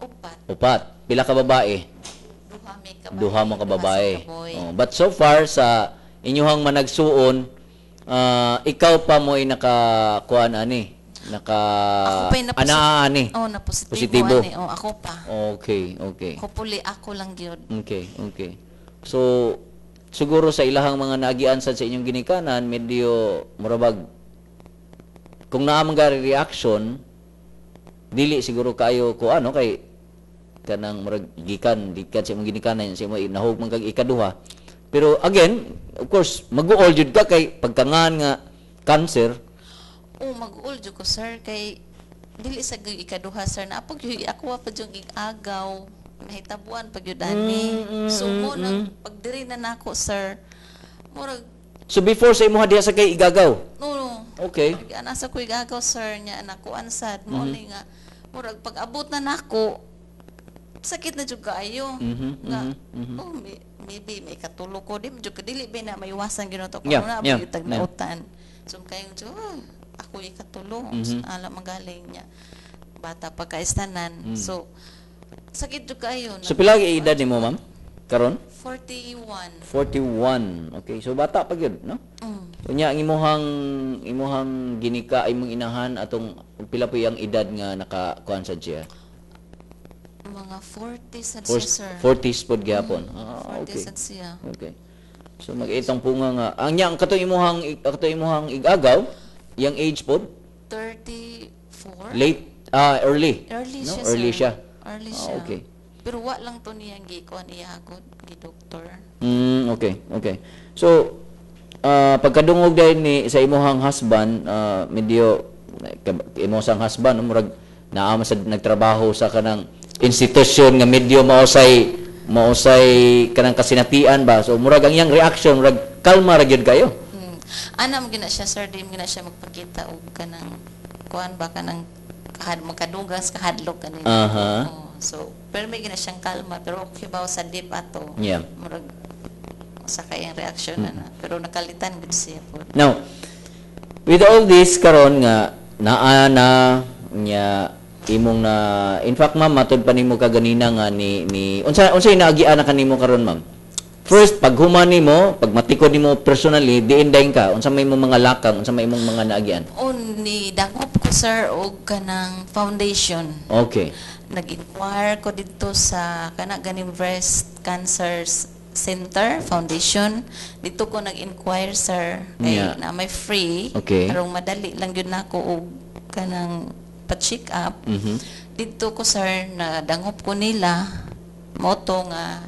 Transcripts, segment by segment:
Upat. Upat. Pila ka babae? Duha mi ka Duha mo ka babae. Duha sa kaboy. Oh, but so far sa inyuhang managsuon, ikaw pa mo ay nakakuan ani, naka Ako pa yung anaa ani. Oh, na positibo, Positibo. ani. Oh, ako pa. Okay. Hopefully ako lang gyud. Okay. So siguro sa ilahang mga naagian sad sa inyong ginikanan, medyo murabag kung naa man gari reaction, dili siguro kayo ko ano kay kanang murag gikan gikan sa imong ginikanan, sa imong nahog man kag ikaduha. Pero again, of course, mag-uol jud ka kay pagkangan nga cancer. Oh, mag-uol jud ko, sir, kay dili sa gyud ikaduha, sir, na pag gyud ako pa jud agaw nahitabuan pag gyud ani. So mo nang pag diri na nako, sir, murag So before sa imuha diha sa kay igagaw? No. Pag nasa ko igagaw, sir, nya nakuan sad mo ni nga murag pag abot na nako, sakit na jud kaayo nga oh, maybe may katulo ko, di jud ka dili ba na maiwasan gyud to na tag nautan. So kayong jud, oh, ako ikatulo, alam magaling niya bata pa kaistanan. So sakit jud kaayo. So pila ka edad nimo, ma'am, karon? 41. 41. Okay, so bata pa gyud, no? Mm. Unya ang imuhang ginika, imong inahan atong pila po iyang edad nga nakakuan sad siya? Mga 40 sad siya, sir. 40s pod gyapon. Ah, 40 okay. sad siya. Okay. So mag-itong punga nga ang nya ang katong imuhang igagaw, iyang age pod? 34. Late, ah, early. Early no? siya, Early sir. siya. Early Ah, siya. okay. Pero wa lang to niyang gikuan iyagod gi doktor. Okay. So, pagkadungog dahil ni sa imuhang husband, medyo imo sang husband, no, murag naa man sa nagtrabaho sa kanang institusyon nga medyo mausay kanang kasinatian ba. So murag ang iyang reaction murag kalma ra gyud kayo. Ana mo gina siya, sir, di mo gina siya magpakita og kanang kuan ba, kanang kahad magkadugas kahadlok kanin. Oh, so pero may gina siyang kalma, pero okay ba sa deep ato. Murag sa kayang reaction na, na. Pero nakalitan gud siya po. Now, with all this karon nga naa na nya imong na, in fact, ma'am, matud pa nimo kaganina nga ni unsa unsay naagian na kanimo karon, ma'am? First, pag human nimo, pag matikod nimo personally, diin dayon ka, unsa may imong mga lakang, unsa may imong mga naagian? O ni dangop ko, sir, og kanang foundation. Nag-inquire ko dito sa kana ganing Breast Cancer Center Foundation. Dito ko nag-inquire, sir, kay na may free. Karong madali lang gyud nako og kanang pa-check up. Dito ko, sir, na dangop ko nila moto nga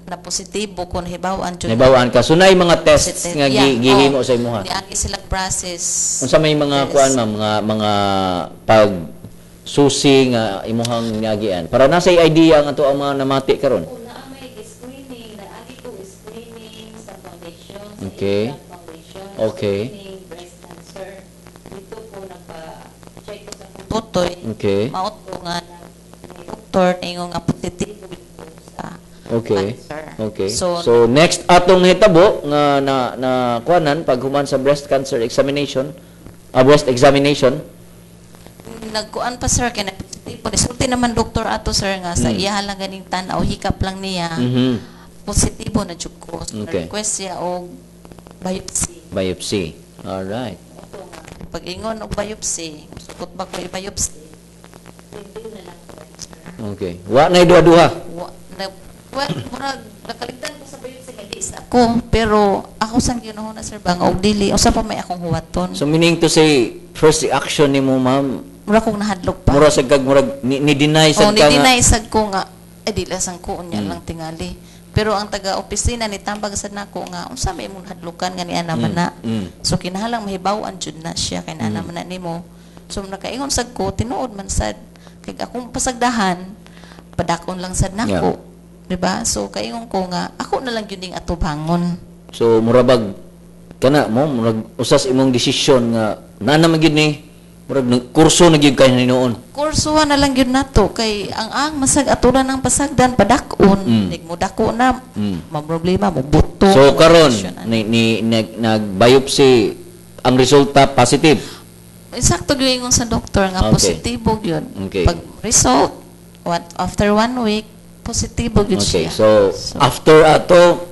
na positibo ko, nahibaw-an jud. Nahibaw-an ka. So naay mga tests Positive. nga gihimo Oh, sa imuha? Niagi sila process. Unsa may mga kuan, ma'am, mga pag susi nga imuhang niagian para nasa idea ang ato ang mga namati karon? Una may screening, naagi ko screening sa foundation, sa Asian Foundation, screening breast cancer. Dito ko nagpa-check ko sa tutoy. Mao to nga doktor ningo nga positibo ko sa cancer. So, So, next atong nahitabo nga na na kuanan pag human sa breast cancer examination, breast examination? Nagkuan pa, sir, kay na positibo. Nisulti naman doktor ato, sir, nga sa iya lang ganing tan-aw, hikap lang niya. Positibo na jud ko. So, request siya og biopsy. Biopsy. All right. Pag ingon og biopsy, sukot ba ko i-biopsy? Hindi na lang ko, sir. Okay. Wa na duha-duha. Wa, na, well, murag nakaligtan ko sa biopsy kay di sa ako, pero ako sang ginuhon na, sir, ba nga og dili usa pa may akong huwaton. So meaning to say, first reaction nimo, ma'am, Murag kong nahadlok pa. Mura sa kag murag ni deny sad Oh, ka nga. ni deny sad ko nga ay di lang sang ko unya lang tingali. Pero ang taga-opisina ni tambag sad nako nga unsa may imong hadlukan nga niana man na. So kinahanglan mahibaw-an jud na siya kay naa man na nimo. So nakaingon sad ko tinuod man sad kay akong pasagdahan padakon lang sad nako. Diba? So kaingon ko nga ako na lang gyud ning atubangon. So murabag kana mo murag usas imong desisyon nga naa naman gyud ni murag kurso na gyud kay noon. Kursuhan na lang gyud nato kay ang masag aturan ng pasagdan padakon, mm. mo dako na, ma problema mo buto. So karon Desisyon, ano. ni nag biopsy, ang resulta positive. Sakto gyud ingon sa doktor nga positibo gyud. Pag result What after one week positibo gyud Okay, siya. so after ato,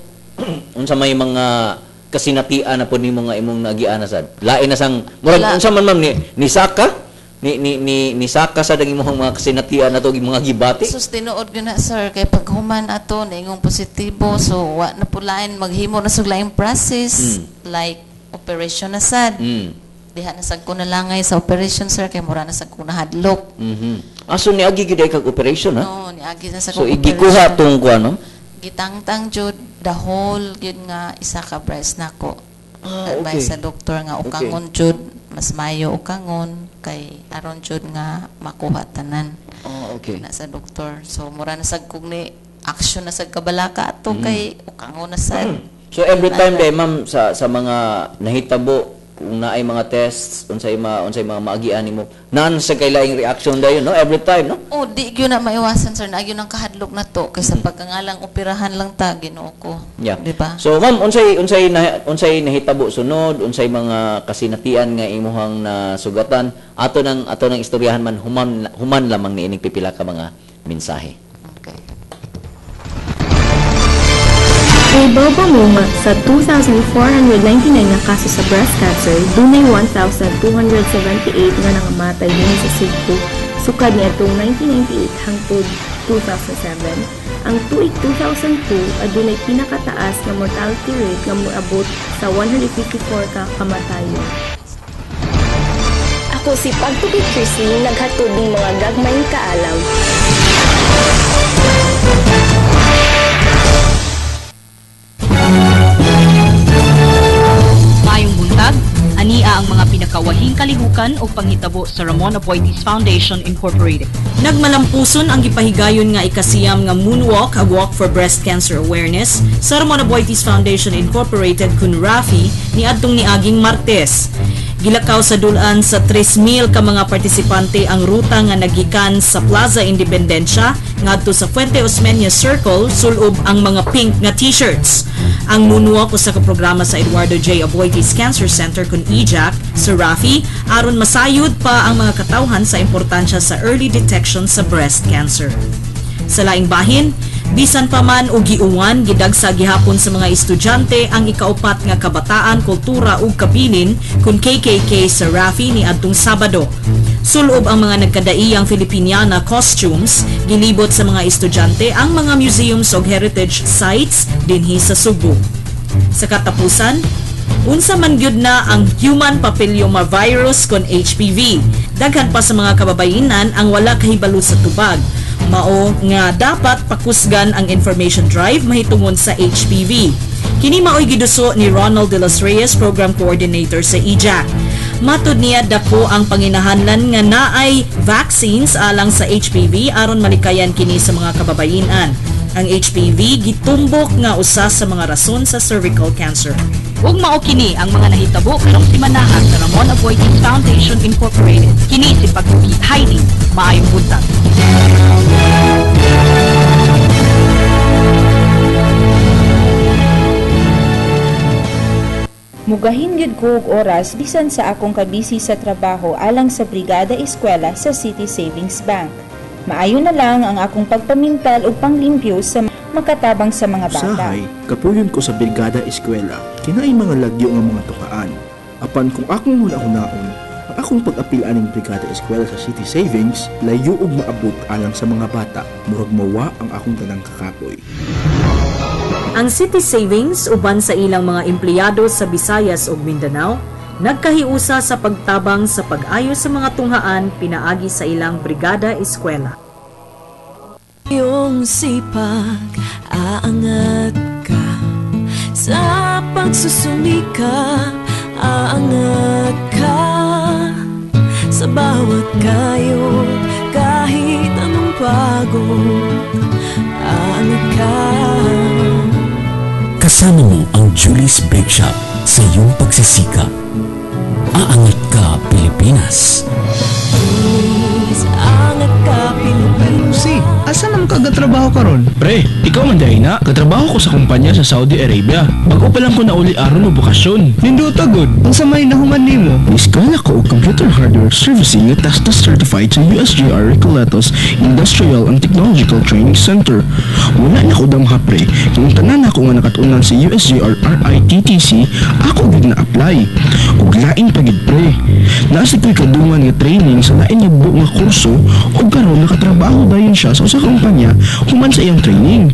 unsa may mga kasinatian na po nimo nga imong nagian na sad? Lain na sang murag Wala. unsa man, ma'am, ni saka ni ni ni, ni saka sad ang imong mga kasinatian na to, mga gibati? Sus, tinuod gyud na, sir, kay paghuman ato naingong positibo, so wa na po lain, maghimo na sug laing process like operation na sad. Diha na sad ko nalangay sa operation, sir, kay mura na sad ko nahadlok. Ah, so niagi gyud ay kag operation, ha? No, niagi na sa So kong igikuha operation. tong kuan, no? Gitangtang jud the whole gyud nga isa ka breast nako. Advice sa doktor nga ukangon jud, mas mayo ukangon kay aron jud nga makuha tanan. Na sa doktor. So mura na sad kog ni action na sad kabalaka ato kay ukangon na sad. So every time day, ma'am, sa mga nahitabo kung naay mga tests, unsay mga maagian nimo, naan sa kay laing reaction dayon, no, every time, no? Oh, di gyud na maiwasan, sir, na gyud ang kahadlok na to kaysa pagkangalang operahan lang ta, Ginoo ko. Di ba? So ma'am, unsay nahitabo sunod, unsay mga kasinatian nga imuhang nasugatan, ato nang istoryahan man human lamang niining pipila ka mga mensahe. Okay. Kay ba mo nga sa 2,499 nga kaso sa breast cancer, dunay 1,278 nga nangamatay dinhi sa Sugbo sukad niadtong 1998 hangtod 2007? Ang tuig 2002 adunay pinakataas nga mortality rate nga moabot sa 154 ka kamatayon. Ako si Pagtuki Chrislyn, naghatod ng mga gagmayng kaalam. Maayong buntag, ania ang mga pinakawahing kalihukan o panghitabo sa Ramon Aboitiz Foundation Incorporated. Nagmalampuson ang gipahigayon nga 9 nga Moonwalk, a Walk for Breast Cancer Awareness sa Ramon Aboitiz Foundation Incorporated kun RAFI niadtong niaging Martes. Gilakaw sa dulan sa 3,000 ka mga partisipante ang ruta nga nagikan sa Plaza Independencia ngadto sa Fuente Osmeña Circle sulob ang mga pink nga t-shirts. Ang Moonwalk usa ka programa sa Eduardo J. Aboitiz Cancer Center kun EJAC sa RAFI aron masayod pa ang mga katawhan sa importansya sa early detection sa breast cancer. Sa laing bahin, bisan pa man og giuwan, gidagsa gihapon sa mga estudyante ang 4 nga kabataan, kultura ug kabilin kun KKK sa RAFI ni adtong Sabado. Sulob ang mga nagkadaiyang Filipiniana costumes, gilibot sa mga estudyante ang mga museums ug heritage sites dinhi sa Sugbo. Sa katapusan, unsa man gyud na ang human papillomavirus kon HPV? Daghan pa sa mga kababayenan ang wala kahibalo sa tubag. Mao nga dapat pakusgan ang information drive mahitungod sa HPV. Kini maoy giduso ni Ronald de los Reyes, Program Coordinator sa EJAC. Matud niya, dako ang panginahanglan nga naay vaccines alang sa HPV aron malikayan kini sa mga kababayenan. Ang HPV gitumbok nga usa sa mga rason sa cervical cancer. Ug mao kini ang mga nahitabo karong simanahan sa Ramon Aboitiz Foundation Incorporated. Kini si Pagpupit Heidi. Maayong buntag. Mugahin gyud ko og oras bisan sa akong kabisi sa trabaho alang sa Brigada Eskwela sa City Savings Bank. Maayo na lang ang akong pagpamintal ug panglimpyo sa makatabang sa mga bata. Usahay, kapuyon ko sa Brigada Eskwela, kinaay mga lagyo nga mga tukaan. Apan kung akong huna-hunaon, ang akong pag-apil aning Brigada Eskwela sa City Savings, layo og maabot alang sa mga bata, murag mawa ang akong tanang kakapoy. Ang City Savings uban sa ilang mga empleyado sa Visayas ug Mindanao nagkahiusa sa pagtabang sa pag-ayo sa mga tunghaan pinaagi sa ilang Brigada Eskwela. Iyong sipag, aangat ka. Sa pagsusumikap, aangat ka. Sa bawat kayod, kahit anong pagod, aangat ka. Kasama mo ang Julie's Bake Shop sa iyong pagsisikap. Aangat ka, Pilipinas. Julie's, angat ka, Pilipinas. Si Asa man ka gatrabaho karon? Pre, ikaw man dahil na. Katrabaho ko sa kumpanya sa Saudi Arabia. Bago pa lang ko nauli aron mo bakasyon. Nindota gud. Unsa may nahuman nimo? Eskwela ko og computer hardware servicing nga TESDA certified sa USJR Recoletos Industrial and Technological Training Center. Wala na ko damha, pre. Kung tanan ako nga nakatunan sa USJR RITTC, ako gid na apply. Ug lain pa gid, pre. Naa sa ko'y kadungan nga training sa lain nga buok nga kurso ug karon nakatrabaho dayon siya sa usa ka kumpanya human sa iyang training.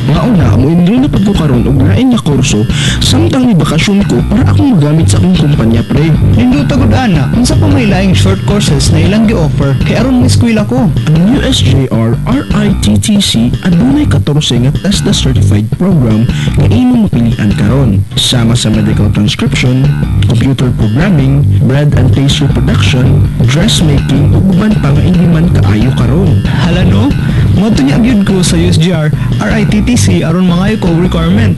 Mao na mo enroll na pud ko karon og lain nga kurso samtang ni bakasyon ko para akong magamit sa akong kumpanya, pre. Nindota gud ana. Unsa pa may laing short courses na ilang gi-offer kay aron mo-eskwela ko? Ang USJR RITTC adunay 14 nga TESDA certified program nga imong mapilian karon. Sama sa medical transcription, computer programming, bread and pastry production, dressmaking ug uban pa nga hindi man kaayo karon. Hala no? Moadto nya gyud ko sa USJR RITTC aron mangayo ko og requirement.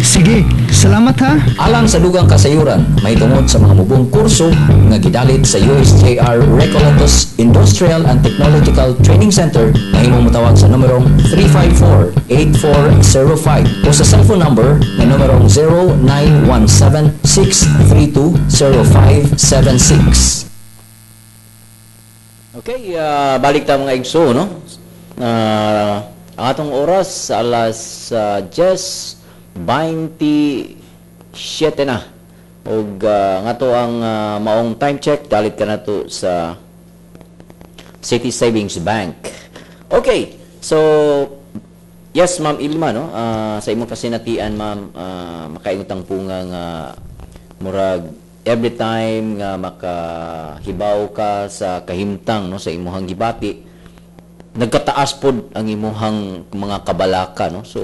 Sige, salamat ha. Alang sa dugang kasayuran, mahitungod sa mga mubong kurso nga gidalit sa USJR Recoletos Industrial and Technological Training Center, mahimong motawag sa numerong 354-8405 o sa cellphone number nga numerong 0917-632-0576. Okay, balik ta, mga igso, no? Ang atong oras alas 10:27 na. Ug nga to ang maong time check dalit ka nato sa City Savings Bank. Okay. So yes, Ma'am Ilma, no? Sa imong kasinatian, ma'am, makaingon tang punga nga murag every time nga makahibaw ka sa kahimtang, no, sa imuhang gibati, nagkataas pod ang imuhang mga kabalaka, no? So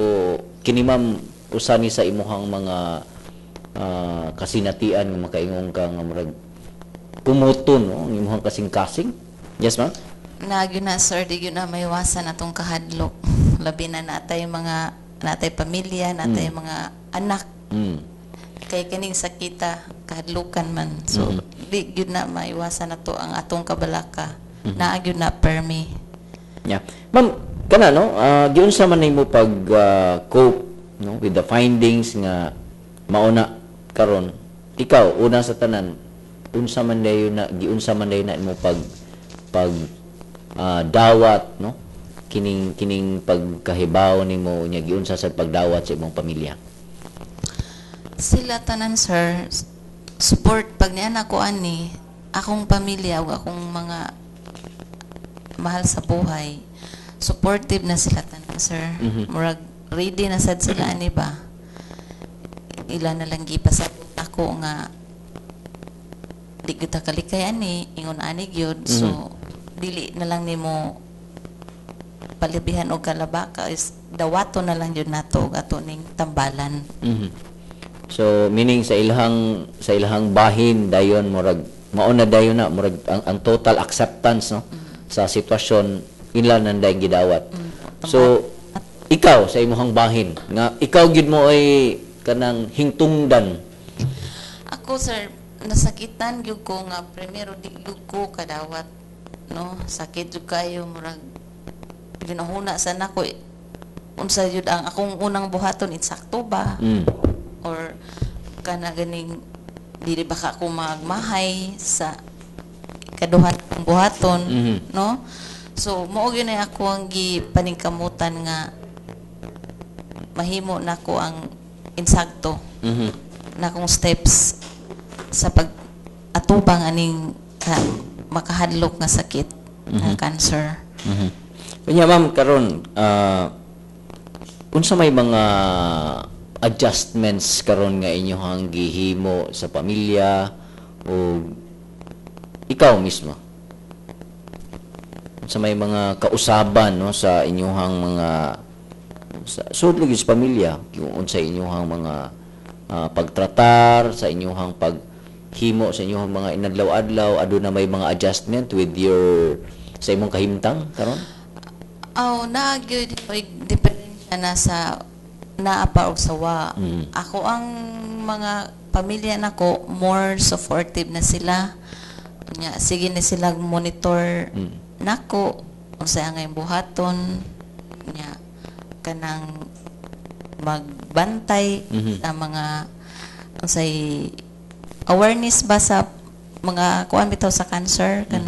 kini, ma'am, usa ni sa imuhang mga kasinatian nga makaingon ka nga murag kumuton, no, ang imuhang kasing-kasing. Yes, ma'am. Na gyud na, sir, di gyud na maiwasan atong kahadlok. Labi na natay mga natay pamilya, natay mga anak. Kay kining sakita kahadlukan man. So di gyud na maiwasan nato ang atong kabalaka. Naa gyud na permi. Yeah. Ma'am, kana, no, giunsa man nimo pag cope, no, with the findings nga mao na karon? Ikaw una sa tanan, unsa man dayon na giunsa man dayon na imo pag pag dawat, no, kining kining pagkahibaw nimo nya, giunsa sa pagdawat sa imong pamilya? Sila tanan, sir, support pag niya nako ani akong pamilya ug akong mga mahal sa buhay. Supportive na sila tanan, sir. Murag ready na sad sila ani ba. Ila na lang gipasabot ako nga di gyud ta kalikay ani, ingon ani gyud. So dili na lang nimo palibihan og kalabaka is dawato na lang gyud nato og ato ning tambalan. So meaning sa ilahang bahin dayon murag mao na dayon na murag ang total acceptance, no, sa sitwasyon ila nang dayon gidawat. So ikaw sa imong bahin nga ikaw gid mo ay kanang hingtungdan? Ako, sir, nasakitan gyud ko nga primero di gyud ko kadawat, no. Sakit gyud kayo, murag ginahuna sa nako unsa gyud ang akong unang buhaton, insakto ba or kana ganing dili ba ka ako magmahay sa kaduhan kong buhaton, no? So mao gyud na ako ang gipaningkamutan nga mahimo nako ang insakto na akong steps sa pag atubang aning makahadlok nga sakit na cancer. Unya, ma'am, karon unsa may mga adjustments karon nga inyohang gihimo sa pamilya o ikaw mismo? Unsa may mga kausaban, no, sa inyohang mga sa sud lagi sa pamilya, kung unsa inyohang mga pagtratar sa inyohang paghimo sa inyohang mga inadlaw-adlaw, aduna may mga adjustment with your sa imong kahimtang karon? Aw, naa gyud oy diferensya na sa naa pa og sa wa. Ako ang mga pamilya nako more supportive na sila. Nya sige na sila monitor nako unsa ang buhaton. Nya kanang magbantay sa mga unsay awareness ba sa mga kuan bitaw sa cancer kanang